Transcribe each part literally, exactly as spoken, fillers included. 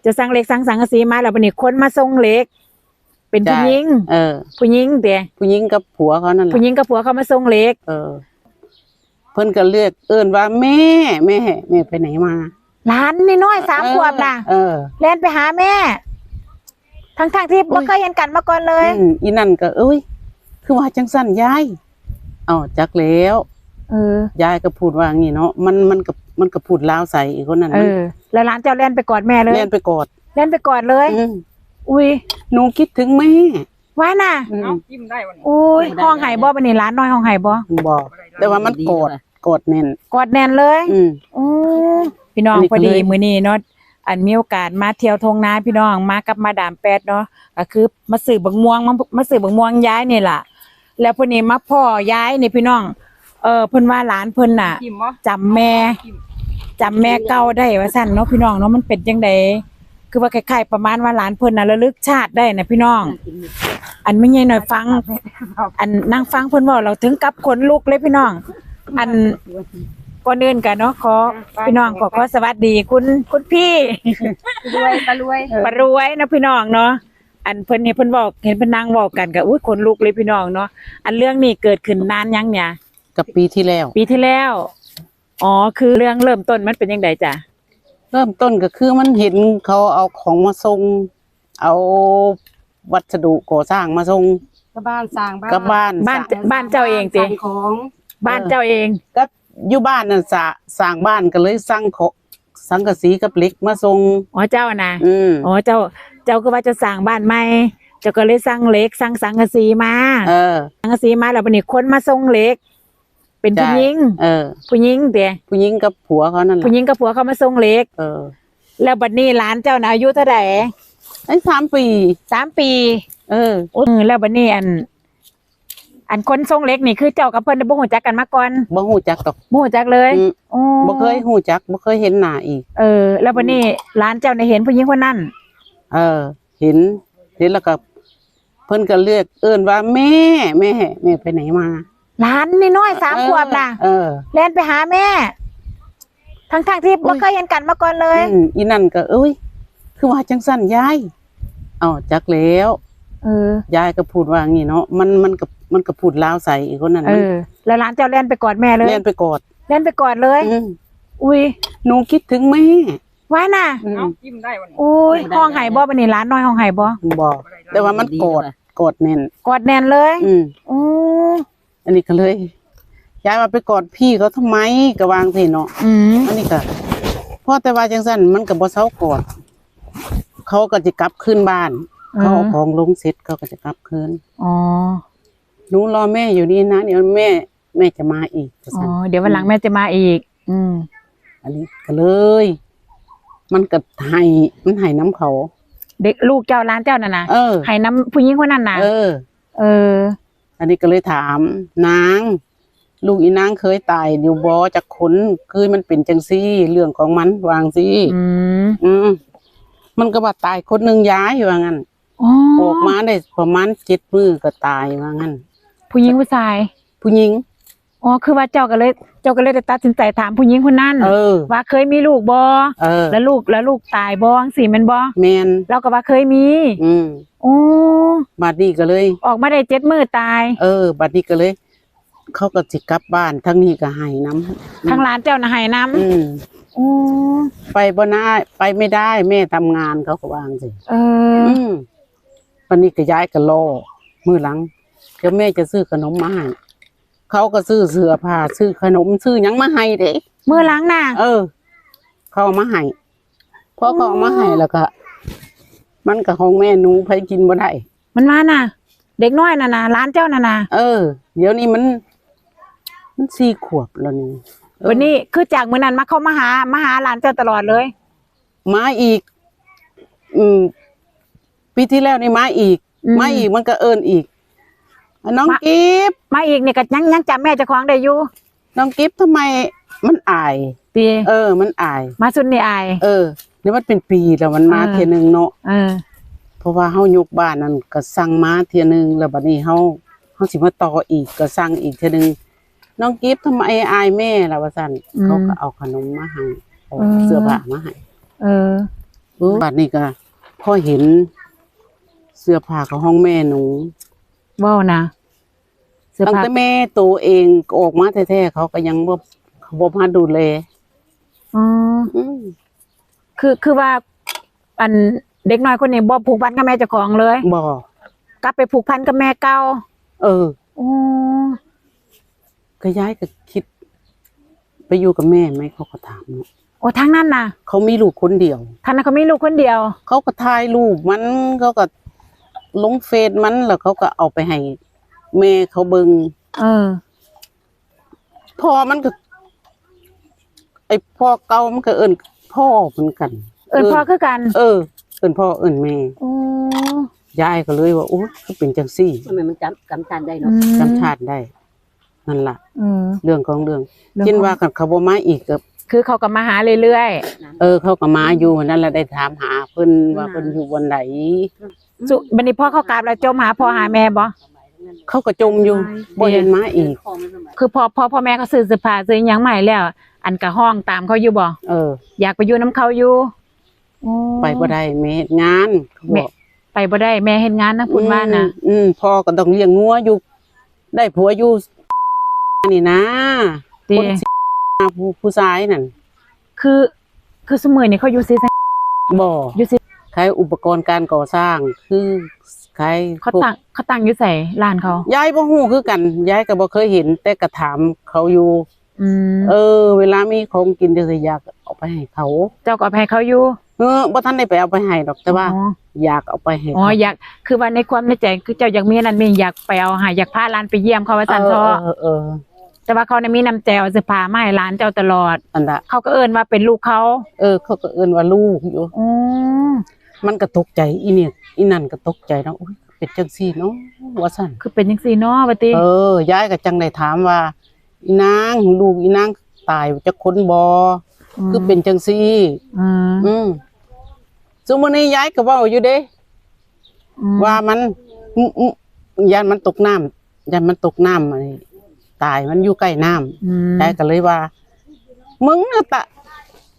จะสั่งเหล็กสั่งสังกะสีมา แล้วบัดนี้คนมาส่งเหล็ก เป็นผู้หญิง ใช่ เออ ผู้หญิงเด้ ผู้หญิงกับผัวเขานั่นแหละ ผู้หญิงกับผัวเขามาส่งเหล็ก เออ เพิ่นก็เรียกเอิ้นว่า "แม่ แม่ แม่ไปไหนมา" หลานน้อยๆ สาม เออ ขวบน่ะ เออ แล่นไปหาแม่ ทั้งๆ ที่ อุ๊ย บ่เคยเห็นกันมาก่อนเลย อืม อีนั่นก็ "เอ้ย คือว่าจังซั่นยาย" เอ้า จักแล้ว เออ ยายก็พูดว่างี้เนาะ มัน มันก็ มันก็พูดลาวใส่อีกคนนั้น เออ แล้วหลานเจ้าแล่นไปกอดแม่เลย แล่นไปกอด แล่นไปกอดเลย อืม อุ๊ย "หนูคิดถึงแม่" ว่าน่ะ อืม เอ้า ยิ้มได้วะนี่ อุ๊ย ยิ้มได้ ฮ้องไห้บ่บัดนี้ หลานน้อยฮ้องไห้บ่ บ่ แต่ว่ามันกอด กอดแน่น กอดแน่นเลย อืม อืม พี่น้อง อันนี้ พอดี ก็เลย มื้อนี้เนาะ อันมีโอกาสมาเที่ยวท่งนาพี่น้อง มากับมาดามแป๊ดเนาะ ก็คือมาซื้อบักม่วง มา มาซื้อบักม่วงยายนี่ล่ะ แล้วพอดีมาพ้อยายนี่พี่น้อง เออ เพิ่นว่าหลานเพิ่นน่ะ จำแม่ จำแม่เก่าได้ว่าซั่นเนาะพี่น้องเนาะ มันเป็นจังใด คือว่าคล้ายๆ ประมาณว่าหลานเพิ่นน่ะระลึกชาติได้นะพี่น้อง อันแม่ใหญ่น้อยฟัง อันนางฟังเพิ่นเว้าแล้วถึงกับขนลุกเลยพี่น้อง อัน ก่อนอื่นกะเนาะ ขอ พี่น้อง ขอ ขอสวัสดีคุณ คุณพี่ รวย ป้ารวย ป้ารวยนะพี่น้องเนาะ อันเพิ่นนี่เพิ่นเว้า เห็นเพิ่นนั่งเว้ากันกะ อุ๊ย ขนลุกเลยพี่น้องเนาะ อันเรื่องนี้เกิดขึ้นนานยังเนี่ย กับปีที่แล้ว ปีที่แล้ว อ๋อ คือเรื่องเริ่มต้นมันเป็นจังใดจ๊ะ เริ่มต้นก็คือมันเห็นเขาเอาของมาส่ง เอาวัสดุก่อสร้างมาส่ง กับบ้านสร้างบ้าน กับบ้าน บ้าน สร้าง บ้านเจ้าเองติ สร้างของ บ้านเจ้าเอง กับอยู่บ้านนั่นสะ สร้างบ้านก็เลยสั่งขอ สังกะสีกับเหล็กมาส่ง อ๋อ เจ้านะ อืม อ๋อ เจ้า เจ้าคือว่าจะสร้างบ้านใหม่ เจ้าก็เลยสั่งเหล็ก สั่งสังกะสีมา เออ สังกะสีมา แล้วบัดนี้คนมาส่งเหล็ก เป็นผู้หญิง ใช่ เออ ผู้หญิงเด้ ผู้หญิงกับผัวเขานั่นแหละ ผู้หญิงกับผัวเขามาส่งเหล็ก เออ แล้วบัดนี้หลานเจ้าน่ะอายุเท่าใด ไอ้สามปี สามปี เออ โอ้ แล้วบัดนี้อัน อันคนส่งเหล็กนี่คือเจ้ากับเพิ่นบ่ฮู้จักกันมาก่อน บ่ฮู้จักดอก บ่ฮู้จักเลย อืม โอ้ บ่เคยฮู้จัก บ่เคยเห็นหน้าอีก เออ แล้วบัดนี้ อืม หลานเจ้าน่ะเห็นผู้หญิงคนนั้น เออ เห็น เห็นแล้วก็ เพิ่นก็เรียกเอิ้นว่า "แม่ แม่ แม่ไปไหนมา" หลานน้อยๆ สาม เออ ขวบน่ะ เออ แล่นไปหาแม่ ทั้งๆ ที่ อุ๊ย บ่เคยเห็นกันมาก่อนเลย อืม อีนั่นก็ "เอ้ย คือว่าจังซั่นยาย" เอ้า จักแล้ว เออ ยายก็พูดว่างี้เนาะ มัน มันก็ มันก็พูดลาวใส่อีกคนนั้น เออ แล้วหลานเจ้าแล่นไปกอดแม่เลย แล่นไปกอด แล่นไปกอดเลย อืม อุ๊ย "หนูคิดถึงแม่" ว่าน่ะ อืม เอ้า ยิ้มได้วะนี่ อุ๊ย ยิ้มได้ ฮ้องไห้บ่บัดนี้ หลานน้อยฮ้องไห้บ่ บ่ แต่ว่ามันกอด กอดแน่น กอดแน่นเลย อืม อืม อันนี้ก็เลย ยายว่า "ไปกอดพี่เขาทำไม" ก็ว่าจั่งซี้เนาะ อืม อันนี้ก็ พอแต่ว่าจั่งซั่น มันก็บ่เซากอด เขาก็จะกลับคืนบ้าน อืม เขาเอาของลงเสร็จ เขาก็จะกลับคืน อ๋อ "หนูรอแม่อยู่นี่นะ เดี๋ยวแม่ แม่จะมาอีก" อ๋อ ว่าซั่น เดี๋ยววันหลัง อืม แม่จะมาอีก อืม อันนี้ก็เลย มันก็ไห้ มันไห้นำเขา เด็กลูกเจ้าหลานเจ้านั่นน่ะ เออ ไห้นำผู้หญิงคนนั้นน่ะ เออ เออ อันนี้ก็เลยถาม "นาง ลูกอีนางเคยตายอยู่บ่จักคน คือมันเป็นจั่งซี้ เรื่องของมัน" ว่าจั่งซี้ อืม อืม มันก็ว่า "ตายคนหนึ่งยาย" ว่างั้น อ๋อ ออกมาได้ประมาณเจ็ดมื้อก็ตาย ว่างั้น ผู้หญิงผู้ชาย ผู้หญิง อ๋อ คือว่าเจ้าก็เลย เจ้าก็เลยได้ตัดสินใจถามผู้หญิงคนนั้น เออ ว่าเคยมีลูกบ่ เออ แล้วลูก แล้วลูกตายบ่ จั่งซี้แม่นบ่ แม่น เราก็ว่าเคยมี อืม โอ้ บัดนี้ก็เลย ออกมาได้เจ็ดมื้อตาย เออ บัดนี้ก็เลย เขาก็สิกลับบ้าน ทางนี้ก็ไห้นำ ทางหลานเจ้าน่ะไห้นำ อืม โอ้ "ไปบ่ได้ ไปไม่ได้ แม่ทำงาน" เขาก็ว่าจั่งซี้ เออ อืม บัดนี้ก็ยายก็รอ มื้อหลัง "เดี๋ยวแม่จะซื้อขนมมาให้" เขาก็ซื้อเสื้อผ้า ซื้อขนม ซื้อหยังมาให้เด้ มื้อหลังน่ะ เออ เขาเอามาให้ พอเขาเอามาให้ อ๋อ แล้วก็ มันก็ของแม่หนู ไผกินบ่ได้ มันว่าน่ะ เด็กน้อยนั่นน่ะ หลานเจ้านั่นน่ะ เออ เดี๋ยวนี้มัน มันสี่ขวบแล้วนี่ เออ บัดนี้คือจากมื้อนั้นมา เขามาหา มาหาหลานเจ้าตลอดเลย มาอีก อืม ปีที่แล้วนี่มาอีก อืม มาอีก มันก็เอิ้นอีก "น้อง มา กิฟต์" มาอีกนี่ก็ยัง ยังจำแม่เจ้าของได้อยู่ "น้องกิฟต์ ทำไมมันอาย" ติ เออ มันอาย มาสุดนี่อาย เออ นี่มันเป็นปีแล้วมันมา เออ เทื่อหนึ่งเนาะ เออ เพราะว่าเฮายกบ้านนั่นก็สั่งมาเทื่อหนึ่ง แล้วบัดนี้เฮา เฮาสิมาต่ออีก ก็สั่งอีกเทื่อหนึ่ง "น้องกิฟต์ ทำไมอายแม่" ล่ะว่าซั่น อืม เขาก็เอาขนมมาให้ เอา เออ เสื้อผ้ามาให้ เออ เออ บัดนี้ก็พอเห็นเสื้อผ้าของห้องแม่หนู เว้านะ เสื้อ ตั้ง ผ้า แต่แม่ตัวเองออกมาแท้ๆ เขาก็ยังบ่ เขาบ่มาดูแล อ๋อ อืม คือ คือว่า อัน เด็กน้อยคนนี้บ่ผูกพันกับแม่เจ้าของเลย บ่ กลับไปผูกพันกับแม่เก่า เออ โอ้ ก็ยายก็คิด ไปอยู่กับแม่ไหม เขาก็ถามเนาะ โอ้ ทางนั้นน่ะ เขามีลูกคนเดียว ทางนั้นเขามีลูกคนเดียว เขาก็ถ่ายรูปมัน เขาก็ลงเฟซมัน แล้วเขาก็เอาไปให้แม่เขาเบิ่ง เออ พ่อมันก็ ไอ้พ่อเก่ามันก็เอิ้นพ่อเหมือนกัน เอิ้นพ่อคือกัน เออ เอิ้นพ่อเอิ้นแม่ โอ้ ยายก็เลยว่า โอ้ย คือเป็นจังซี่ มัน มันจำ จำชาติได้เนาะ อืม จำชาติได้ นั่นล่ะ อืม เรื่องของเรื่อง เรื่องของ คิดว่าคันเขาบ่มาอีกก็ คือเขาก็มาหาเรื่อยๆ เออ เขาก็มาอยู่นั่นแหละ ได้ถามหาเพิ่นว่า อืม เพิ่นอยู่บ่อนใด สุ บัดนี้พอเขากลับแล้วจมหาพ่อหาแม่บ่ เขาก็จมอยู่ บ่เห็นมาอีก คือพ่อ พ่อ พ่อแม่เขาซื้อเสื้อผ้าซื้อหยังมาให้แล้ว อันก็ฮ้องตามเขาอยู่บ่ เออ อยากไปอยู่นำเขาอยู่ โอ้ ไปบ่ได้ แม่เฮ็ดงาน เขาบอก แม่ ไปบ่ได้ แม่เฮ็ดงานนะ พุ้นว่านะ อืม อืม พ่อก็ต้องเลี้ยงงัวอยู่ ได้ผัวอยู่ นี่นะ ติ คนสิ ผู้ ผู้ชายนั่น คือ คือซุมื้อนี้เขาอยู่ศรีสะ บ่ อยู่ศรี ขายอุปกรณ์การก่อสร้าง คือขาย เขา พวก ตั้ง เขาตั้งอยู่ไส ร้านเขา ยายบ่ฮู้คือกัน ยายก็บ่เคยเห็น แต่ก็ถามเขาอยู่ อืม เออ เวลามีของกินจังซี่ อยากเอาไปให้เขา เจ้าก็เอาไปให้เขาอยู่ เออ บ่ทันได้ไปเอาไปให้ดอก แต่ว่า อ๋อ อยากเอาไปให้ อ๋อ เขา อยาก คือว่าในความในใจ คือเจ้าอยากมีนั่นมี อยากไปเอาให้ อยากพาหลานไปเยี่ยมเขาว่าซั่นเถาะ เออ เออ เออ แต่ว่าเขาเนี่ยมีน้ำใจเอาเสื้อผ้ามาให้หลานเจ้าตลอด อันละ เขาก็เอิ้นว่าเป็นลูกเขา เออ เขาก็เอิ้นว่าลูกอยู่ อืม มันก็ตกใจ อีนี่ อีนั่นก็ตกใจเนาะ อุ๊ย เป็นจังซี่เนาะ ว่าซั่น คือเป็นจังซี่เนาะ ว่าติ เออ ยายก็จังได้ถามว่า อีนาง ลูกอีนางตายจักคนบ่ อืม คือเป็นจังซี่ อืม อืม ซุมื้อนี้ยายก็เว้าอยู่เด้ อืม ว่ามัน อืม อืม ย่านมันตกน้ำ ย่านมันตกน้ำ อันนี้ ตาย มันอยู่ใกล้น้ำ อืม ยายก็เลยว่า มึงน่ะตะ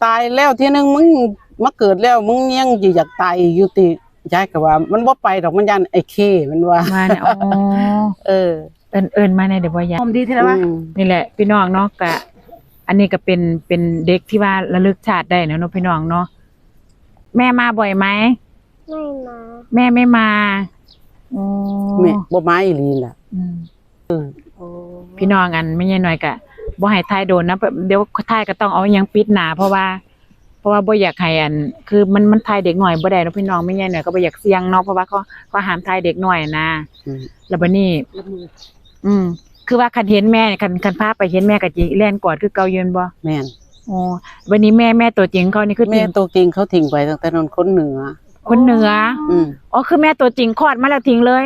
ตายแล้วเทื่อนึง มึงมาเกิดแล้ว มึงยังสิอยากตายอีกอยู่ติ ยายก็ว่า มันบ่ไปดอก มันย่านไอ้เข้ มันว่า ว่าน่ะ อ๋อ เออ เอิ้น เอิ้นมาแหน่เด้อบ่ยาย หอมดีแท้วะ อืม นี่แหละพี่น้องเนาะ กะ อันนี้ก็เป็น เป็นเด็กที่ว่าระลึกชาติได้นะเนาะพี่น้องเนาะ แม่มาบ่อยไหม ไม่มา แม่ไม่มา อ๋อ แม่บ่มาอีหลีล่ะ อืม เออ โอ้ พี่น้อง อันแม่ใหญ่น้อยกะบ่ให้ถ่ายโดนนะ เดี๋ยวถ่ายก็ต้องเอาอิหยังปิดหน้า เพราะว่า เพราะว่าบ่อยากให้อัน คือมัน มันถ่ายเด็กน้อยบ่ได้เนาะพี่น้อง แม่ใหญ่น้อยก็บ่อยากเสี่ยงเนาะ เพราะว่าเขา เขาห้ามถ่ายเด็กน้อยนะ อืม แล้วบัดนี้ ละเมอ อืม คือว่าคันเห็นแม่ คัน คันพาไปเห็นแม่ก็สิแล่นกอดคือเก่าอยู่แม่นบ่ แม่น อ๋อ บัดนี้แม่ แม่ตัวจริงเขานี่คือ แม่ ทิ้ง ตัวจริงเขาทิ้งไปตั้งแต่นั้น คนเหนือ คนเหนือ อืม อ๋อ คือแม่ตัวจริงคลอดมาแล้วทิ้งเลย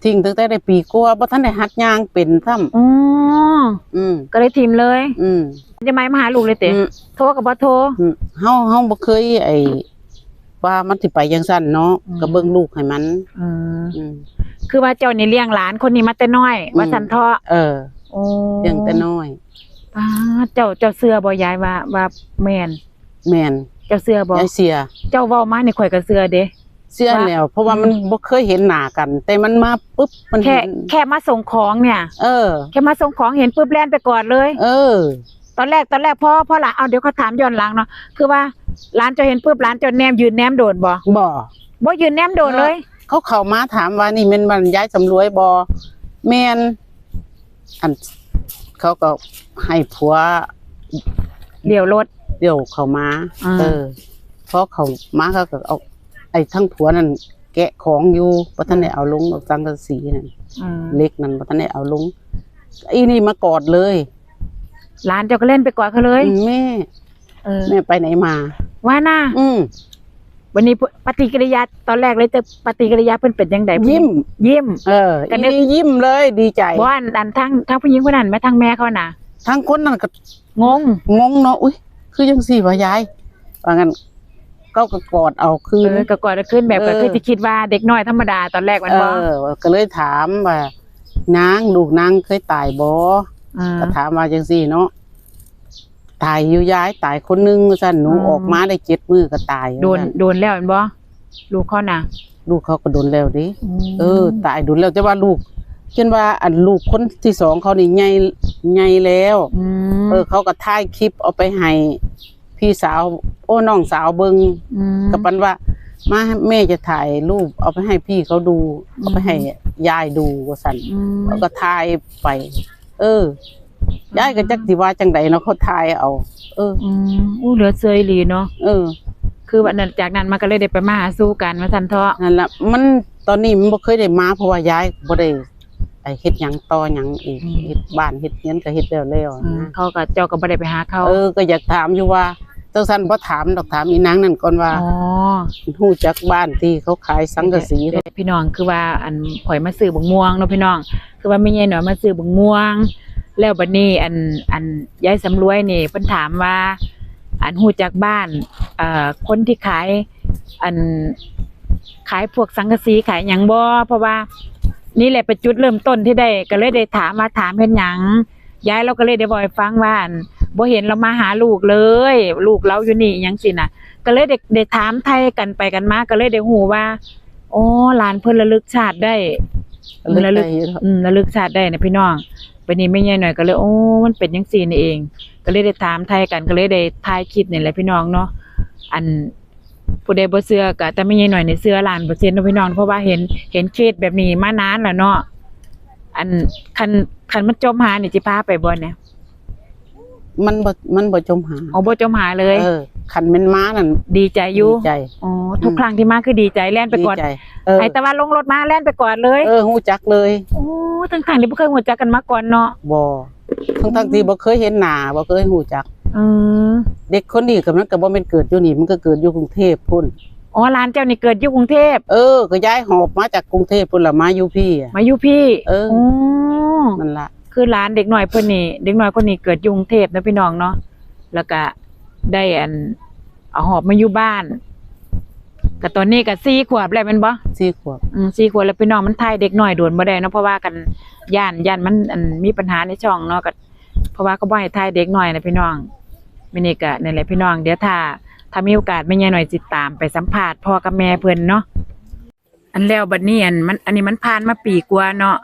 ทิ้งตั้งแต่ได้ปีกว่า บ่ทันได้หัดย่างเป็นซ้ำ อ๋อ อืม ก็เลยทิ้งเลย อืม จะไม่มาหาลูกเลยเต๋ อืม โทรก็บ่โทร อืม เฮา เฮาบ่เคยไอ้ ว่ามันสิไปจังซั่นเนาะ อืม ก็เบิ่งลูกให้มัน อืม อืม คือว่าเจ้านี่เลี้ยงหลานคนนี้มาแต่น้อย อืม ว่าซั่นเถาะ เออ โอ้ เลี้ยงแต่น้อย ป๊าด เจ้า เจ้าเชื่อบ่ยายว่า ว่าแม่น แม่น เจ้าเชื่อบ่ ยายเชื่อ เจ้าเว้ามานี่ข้อยก็เชื่อเด้ เชื่อ ว่า แล้ว เพราะว่า อืม มันบ่เคยเห็นหน้ากัน แต่มันมาปุ๊บ มัน แค่ เห็น แค่มาส่งของเนี่ย เออ แค่มาส่งของเห็นปุ๊บแล่นไปกอดเลย เออ ตอนแรก ตอนแรกพ่อ พ่อหลาน เอา เดี๋ยวเขาถามย้อนหลังเนาะ คือว่าหลานเจ้าเห็นปุ๊บ หลานเจ้าแนม ยืนแนมโดนบ่ บ่ บ่ยืนแนมโดนเลย เออ เขาเข้ามาถามว่า นี่แม่นบ้านยายสำรวยบ่ แม่น อัน เขาก็ให้ผัว เลี้ยวรถ เลี้ยวเข้ามา อ่า เออ พอเข้ามาเขาก็เอา ไอ้ทั้งผัวนั่นแกะของอยู่ บ่ทันได้เอาลง เอาสังกะสีนั่น อ่า เหล็กนั่นบ่ทันได้เอาลง อีนี่มากอดเลย หลานเจ้าก็เล่นไปกอดเขาเลย อืม แม่ เออ แม่ไปไหนมา ว่าน่ะ อืม วันนี้ปฏิกิริยาตอนแรกเลย แต่ปฏิกิริยาเพิ่นเป็นจังใด ยิ้ม ยิ้ม เออ ก็นึก อีนี่ยิ้มเลย ดีใจ บ่ อัน อันทั้ง ทั้งผู้หญิงคนนั้นแม่ ทั้งแม่เขาน่ะ ทั้งคนนั้นก็ งง งงเนาะ อุ๊ย คือจังซี่วะยาย ว่างั้น เขาก็กอดเอาคืน เออ ก็กอดเอาคืนแบบ เออ ก็คือสิคิดว่าเด็กน้อยธรรมดาตอนแรกแม่นบ่ เออ ก็เลยถามว่า นาง ลูกนางเคยตายบ่ อ่า ก็ถามว่าจังซี่เนาะ ตายอยู่ยาย ตายคนหนึ่งว่าซั่น หนู อืม ออกมาได้เจ็ดมื้อก็ตาย โดน ว่าซั่น โดนแล้วแม่นบ่ ลูกเขาน่ะ ลูกเขาก็โดนแล้วเด้ อืม เออ ตายโดนแล้ว แต่ว่าลูก จนว่าอันลูกคนที่สองเขานี่ใหญ่ ใหญ่แล้ว อืม เออ เขาก็ถ่ายคลิปเอาไปให้พี่สาว โอ้ น้องสาวเบิ่ง อืม ก็ปานว่า มา แม่จะถ่ายรูปเอาไปให้พี่เขาดู อืม เอาไปให้ยายดูว่าซั่น อืม แล้วก็ถ่ายไป เออ ยายก็จักสิว่าจังใดเนาะ เขาถ่ายเอา เออ อืม อู้ เหลือเชื่ออีหลีเนาะ เออ คือวันนั้น จากนั้นมาก็เลยได้ไปมาหาสู่กันว่าซั่นเถาะ นั่นล่ะ มัน ตอนนี้มันบ่เคยได้มา เพราะว่ายายบ่ได้ ไอ้เฮ็ดหยังต่อหยังอีก อืม เฮ็ดบ้านเฮ็ดเรือนก็เฮ็ดแล้วแล้ว อืม นะ เขาก็ เจ้าก็บ่ได้ไปหาเขา เออ ก็อยากถามอยู่ว่า จังซั่นบ่ถามดอก ถามอีนางนั่นก่อนว่า อ๋อ ฮู้จักบ้านที่เขาขายสังกะสี พี่น้อง คือว่าอันข่อยมาซื้อบักม่วงเนาะพี่น้อง คือว่าแม่ใหญ่น้อยมาซื้อบักม่วง แล้วบัดนี้อัน อันยายสำรวยนี่เพิ่นถามว่า อันฮู้จักบ้าน เอ่อ คนที่ขาย อัน ขายพวกสังกะสีขายหยังบ่ เพราะว่านี่แหละเป็นจุดเริ่มต้นที่ได้ ก็เลยได้ถามว่าถามเฮ็ดหยัง ยายเราก็เลยได้บอกให้ฟังว่า อัน บ่เห็นเรามาหาลูกเลย ลูกเราอยู่นี่หยังสินะ ก็เลยได้ ได้ถามไถ่กันไปกันมา ก็เลยได้ฮู้ว่า โอ้ หลานเพิ่นระลึกชาติได้ ระลึกได้อยู่เนาะ อืม ระลึกชาติได้นะพี่น้อง บัดนี้แม่ใหญ่น้อยก็เลย โอ้ มันเป็นจังซี่นี่เอง ก็เลยได้ถามไถ่กัน ก็เลยได้ถ่ายคลิปนี่แหละพี่น้องเนาะ อัน ผู้ใดบ่เชื่อก็ แต่แม่ใหญ่น้อยนี่เชื่อล้านเปอร์เซ็นต์เนาะพี่น้อง เพราะว่าเห็น เห็นเคสแบบนี้มานานแล้วเนาะ อัน คัน คันมันจมหานี่สิพาไปบ่เนี่ย มันบ่ มันบ่จมหา อ๋อ บ่จมหาเลย เออ คันแม่นมานั่น ดีใจอยู่ ดีใจ อ๋อ อืม ทุกครั้งที่มาคือดีใจ แล่นไปกอด ดีใจ เออ ให้แต่ว่าลงรถมาแล่นไปกอดเลย เออ ฮู้จักเลย โอ้ ทั้งๆที่บ่เคยฮู้จักกันมาก่อนเนาะ บ่ ทั้งๆที่บ่เคยเห็นหน้า บ่เคยฮู้จัก อืม เด็กคนนี้ก็มันก็บ่แม่นเกิดอยู่นี่ มันก็เกิดอยู่กรุงเทพฯพุ้น อ๋อ หลานเจ้านี่เกิดอยู่กรุงเทพฯ เออ ก็ย้ายหอบมาจากกรุงเทพฯพุ้นล่ะ มาอยู่พี้อะ มาอยู่พี้ เออ อ๋อ นั่นล่ะ คือหลานเด็กน้อยเพิ่นนี่ เด็กน้อยคนนี้เกิดอยู่กรุงเทพฯนะพี่น้องเนาะ แล้วก็ได้อัน เอาหอบมาอยู่บ้าน ก็ตอนนี้ก็สี่ขวบแล้วแม่นบ่ สี่ขวบ อืม สี่ขวบแล้วพี่น้อง มันถ่ายเด็กน้อยโดนบ่ได้เนาะ เพราะว่ากัน ย้าน ย้านมัน อัน มีปัญหาในช่องเนาะ ก็ เพราะว่าเขาบ่ให้ถ่ายเด็กน้อยนะพี่น้อง มื้อนี้ก็นั่นแหละพี่น้อง เดี๋ยวถ้า ถ้ามีโอกาสแม่ใหญ่น้อยสิตามไปสัมภาษณ์พ่อกับแม่เพิ่นเนาะ อันแล้วบัดนี้อันมัน อันนี้มันผ่านมาปีกว่าเนาะ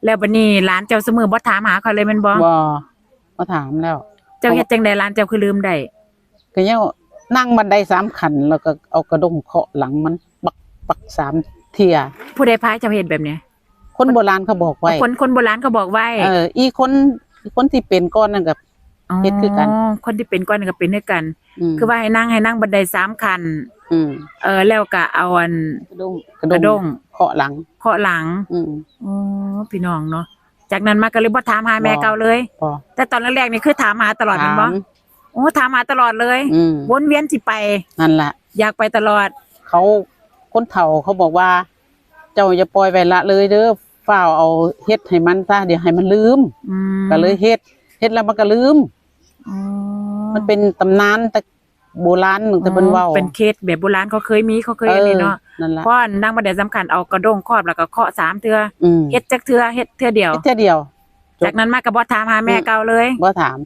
แล้วบัดนี้หลานเจ้าซุมื้อบ่ถามหาเขาเลยแม่นบ่ บ่ บ่ถามแล้ว เจ้าเฮ็ดจั่งใดหลานเจ้าคือลืมได้ ก็ยังนั่งบันไดสามขั้น แล้วก็เอากระด้งเคาะหลังมันปักปักสามเทื่อ ผู้ใดพาเจ้าเฮ็ดแบบเนี้ย คนโบราณเขาบอกไว้ คน คนโบราณเขาบอกไว้ เออ อีคน คนที่เป็นก่อนนั่นก็ อ๋อ เฮ็ดคือกัน คนที่เป็นก่อนก็เป็นคือกัน อืม คือว่าให้นั่ง ให้นั่งบันไดสามขั้น อืม เออ แล้วก็เอาอัน กระด้ง กระด้ง กระด้ง เคาะหลัง เคาะหลัง อืม อ๋อ พี่น้องเนาะ จากนั้นมาก็เลยบ่ถามหาแม่ บ่ เก่าเลย บ่ แต่ตอนแรกๆนี่คือถามหาตลอดแม่นบ่ ถาม โอ้ ถามหาตลอดเลย อืม วนเวียนสิไป นั่นล่ะ อยากไปตลอด เขา คนเฒ่าเขาบอกว่า เจ้าอย่าปล่อยไว้ละเลยเด้อ ฟ้าวเอาเฮ็ดให้มันซะ เดี๋ยวให้มันลืม อืม ก็เลยเฮ็ด เฮ็ดแล้วมันก็ลืม อ๋อ มันเป็นตำนานแต่โบราณตั้งแต่เพิ่นเว้า อ๋อ เป็นเคสแบบโบราณเขาเคยมี เขาเคย เออ อันนี้เนาะ นั่นล่ะ เพราะอันนั่งบันไดสามขั้นเอากระด้งครอบแล้วก็เคาะสามเทื่อ อืม เฮ็ดจักเทื่อ เฮ็ดเทื่อเดียว เฮ็ดเทื่อเดียว จากนั้นมาก็บ่ถามหาแม่เก่าเลย บ่ถาม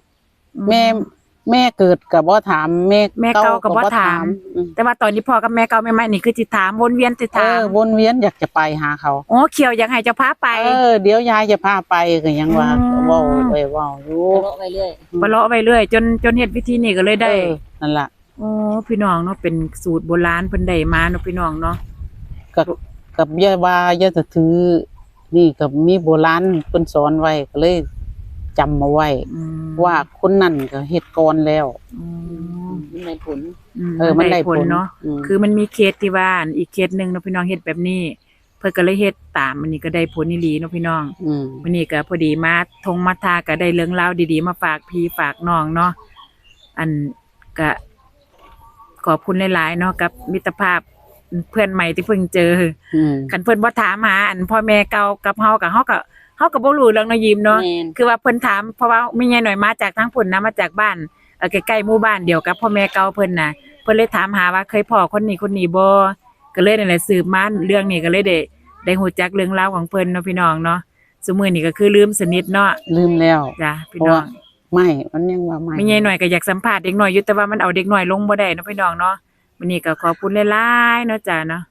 อืม แม่ แม่เกิดก็บ่ถาม แม่ แม่เก่าก็บ่ถาม เก่าก็บ่ถาม อืม แต่ว่าตอนที่พ่อกับแม่เก่าใหม่ๆนี่คือสิถามวนเวียนสิถาม เออ วนเวียนอยากจะไปหาเขา โอ้ เขียวอยากให้เจ้าพาไป เออ เดี๋ยวยายจะพาไปก็ยังว่า อืม เว้า เอ้ย เว้าอยู่ ปะเลาะไว้เรื่อย อืม ปะเลาะไว้เรื่อย จน จนเฮ็ดพิธีนี่ก็เลยได้ เออ นั่นล่ะ โอ้ พี่น้องเนาะ เป็นสูตรโบราณเพิ่นได้มาเนาะพี่น้องเนาะ กับ กับอย่าว่าอย่าจะถือ นี่ก็มีโบราณเพิ่นสอนไว้ ก็เลยจำเอาไว้ อืม ว่าคนนั้นก็เฮ็ดก่อนแล้ว อืม มันได้ผล อืม เออ มันได้ผล มันได้ผลเนาะ อืม คือมันมีเคสที่ว่าอันอีกเคสหนึ่งเนาะพี่น้อง เฮ็ดแบบนี้ เพิ่นก็เลยเฮ็ดตาม อันนี้ก็ได้ผลอีหลีเนาะพี่น้อง อืม มื้อนี้ก็พอดีมาทงมาทา ก็ได้เรื่องราวดีๆมาฝากพี่ฝากน้องเนาะ อันก็ขอบคุณหลายๆเนาะ กับมิตรภาพเพื่อนใหม่ที่เพิ่งเจอ อืม คันเพิ่นบ่ถามหาอันพ่อแม่เก่ากับเฮา ก็เฮาก็ เฮาก็บ่รู้เรื่องเนาะยิมเนาะ แม่น คือว่าเพิ่นถาม เพราะว่าแม่ใหญ่น้อยมาจากทางพุ้นนะ มาจากบ้าน เอ่อ ใกล้ๆหมู่บ้านเดียวกับพ่อแม่เก่าเพิ่นน่ะ เพิ่นเลยถามหาว่าเคยพ้อคนนี้คนนี้บ่ ก็เลยนั่นแหละสืบมาเรื่องนี้ ก็เลยได้ ได้ฮู้จักเรื่องราวของเพิ่นเนาะพี่น้องเนาะ ซุมื้อนี้ก็คือลืมสนิทเนาะ ลืมแล้ว จ้ะ พี่น้อง เพราะว่า ไม่ มันยังว่าไม่ แม่ใหญ่น้อยก็อยากสัมภาษณ์เด็กน้อยอยู่ แต่ว่ามันเอาเด็กน้อยลงบ่ได้เนาะพี่น้องเนาะ มื้อนี้ก็ขอบคุณหลายๆเนาะจ้าเนาะ